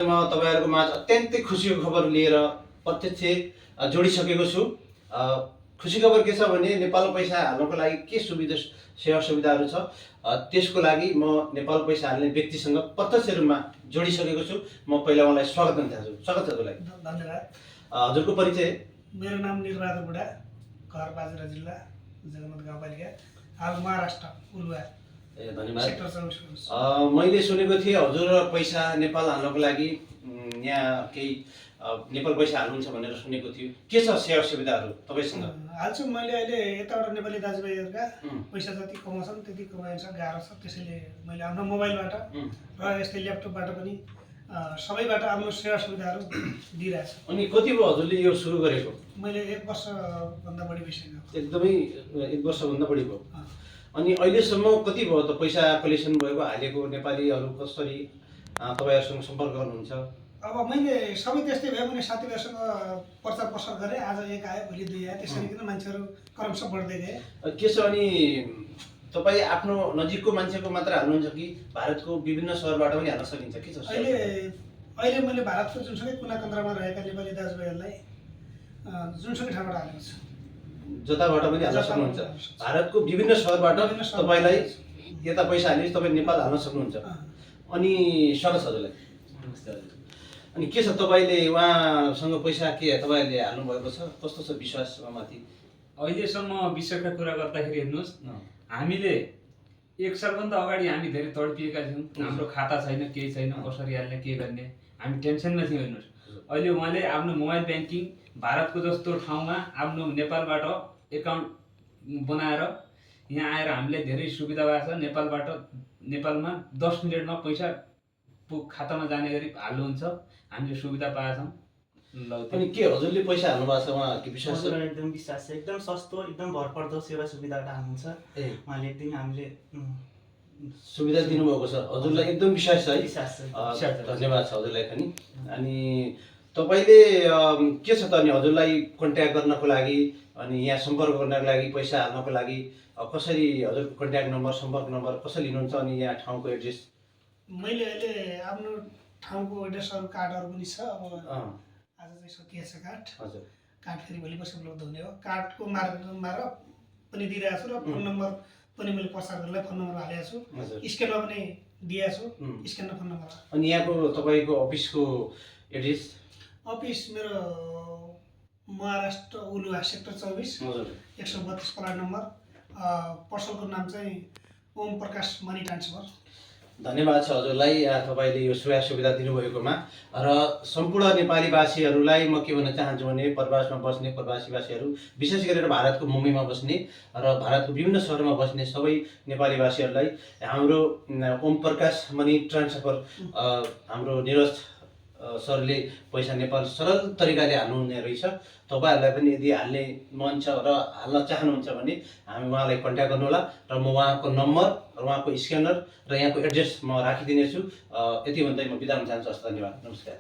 म तपाईहरुको माझ अत्यन्तै खुसीको खबर लिएर प्रत्यक्ष जोडिसकेको छु। खुसी खबर के छ भने नेपाल पैसा हाल्नको लागि के सेवा सुविधाहरू छ त्यसको लागि म नेपाल पैसा हाल्ने व्यक्तिसँग प्रत्यक्ष रूपमा जोडिसकेको छु। म पहिला उहाँलाई स्वागत गर्न चाहन्छु। स्वागत छ हजुरलाई। धन्यवाद। हजुरको परिचय? मेरो नाम निरबहादुर बुढा, घर बाजुरा जिल्ला, जगन्नाथ गाउँपालिका, हाल महाराष्ट्र उलुवा। धन्यवाद। सेक्टर 24। मैले सुनेको थिएँ हजुर पैसा नेपाल हाल्नको लागि यहाँ केही नेपाल पैसा हाल्नुहुन्छ भनेर सुनेको थियो। के छ सेवा सुविधाहरू तपाईसँग? हाल्छु मैले अहिले यताबाट नेपाली दाजुभाइहरूका पैसा जति कमाउँछन् त्यति कमाइन्छ, गाह्रो छ। त्यसैले मैले आफ्नो मोबाइलबाट र यस्तै ल्यापटपबाट पनि सबैबाट आफ्नो सेवा सुविधाहरू दिइरहेको छु। अनि कति भयो हजुरले यो सुरु गरेको? मैले 1 वर्षभन्दा बढी भइसक्यो। एकदमै 1 वर्षभन्दा बढी भयो। अनि अहिलेसम्म कति भयो त पैसा कलेक्सन भएको हालेको? नेपालीहरू कसरी तपाईहरुसँग सम्पर्क गर्नुहुन्छ? अब मैले सबै त्यस्तै भयो भने साथीभाइसँग प्रचार प्रसार गरेँ। आज एक आयो, भोलि 2 आयो, त्यसरी किन मान्छेहरू क्रमशः बढ्दै गए। के छ अनि तपाईँ आफ्नो नजिकको मान्छेको मात्र हाल्नुहुन्छ कि भारतको विभिन्न सहरबाट पनि हाल्न सकिन्छ? के छ? अहिले मैले भारतको जुनसुकै कुना कन्द्रामा रहेका नेपाली दाजुभाइहरूलाई जुनसुकै ठाउँबाट हालेको छु। जताबाट पनि हाल्न सक्नुहुन्छ। भारतको विभिन्न सहरबाट तपाईलाई यता पैसा हालेपछि तपाईँ नेपाल हाल्न सक्नुहुन्छ। अनि स्वागत छ हजुरलाई। नमस्ते हजुर। अनि के छ तपाईले उहाँसँग पैसा के तपाईले हाल्नु भएको छ? कस्तो छ विश्वास उहाँमाथि? अहिलेसम्म विषयका कुरा गर्दाखेरि हेर्नुहोस्, हामीले 1 सालभन्दा अगाडि हामी धेरै तडपिएका थियौँ। हाम्रो खाता छैन, केही छैन, कसरी हाल्ने, के गर्ने, हामी टेन्सनमा थियौँ। हेर्नुहोस्, अहिले उहाँले आफ्नो मोबाइल ब्याङ्किङ भारतको जस्तो ठाउँमा आफ्नो नेपालबाट एकाउन्ट बनाएर यहाँ आएर हामीलाई धेरै सुविधा भएको छ। नेपालमा 10 मिनेटमा पैसा खातामा जाने गरी हाल्नुहुन्छ। हामीले सुविधा पाएछौँ। अनि के हजुरले पैसा हाल्नु भएको छ? उहाँ के विश्वास छ? एकदम विश्वास छ। एकदम सस्तो, एकदम भरपर्दो सेवा सुविधाबाट हाल्नुहुन्छ। उहाँले एकदम हामीले सुविधा दिनुभएको छ। हजुरलाई एकदम विश्वास छ है? विश्वास छ। धन्यवाद छ हजुरलाई पनि। अनि तपाईले के छ त अनि हजुरलाई कन्ट्याक्ट गर्नको लागि अनि यहाँ सम्पर्क गर्नको लागि पैसा हाल्नको लागि कसरी हजुरको कन्ट्याक्ट नम्बर, सम्पर्क नम्बर कसरी लिनुहुन्छ? अनि यहाँ ठाउँको एड्रेस? मैले अहिले आफ्नो ठाउँको एड्रेसहरू कार्डहरू पनि छ। अब आज चाहिँ सकिएछ कार्ड। हजुर। कार्ड फेरि भोलि पर्सि उपलब्ध हुने हो। कार्डको मार्फतमा पनि दिइरहेको छु र फोन नम्बर पनि मैले प्रचार गरेर फोन नम्बर हालेको छु। स्क्यानमा पनि दिएको छु, स्क्यानमा फोन नम्बर। अनि यहाँको तपाईको अफिसको एड्रेस? अफिस मेरो महाराष्ट्र उलुवा सेक्टर 24, 132 प्लाट नम्बर। पसलको नाम चाहिँ ओम प्रकाश मनी ट्रान्सफर। धन्यवाद छ हजुरलाई तपाईले यो सेवा सुविधा दिनुभएकोमा। र सम्पूर्ण नेपालीवासीहरूलाई म के भन्न चाहन्छु भने प्रवासमा बस्ने प्रवासीवासीहरू, विशेष गरेर भारतको मुम्बईमा बस्ने र भारतको विभिन्न सहरमा बस्ने सबै नेपालीवासीहरूलाई हाम्रो ओम प्रकाश मनी ट्रान्सफर हाम्रो निरज सरले पैसा नेपाल सरल तरिकाले हाल्नुहुने रहेछ। तपाईहरुलाई पनि यदि हाल्ने मन छ र हाल्न चाहनुहुन्छ भने हामी उहाँलाई कन्ट्याक्ट गर्नुहोला र म उहाँको नम्बर र उहाँको स्क्यानर र यहाँको एड्रेस म राखिदिनेछु। यति भन्दै म बिदा हुन चाहन्छु। धन्यवाद। नमस्कार।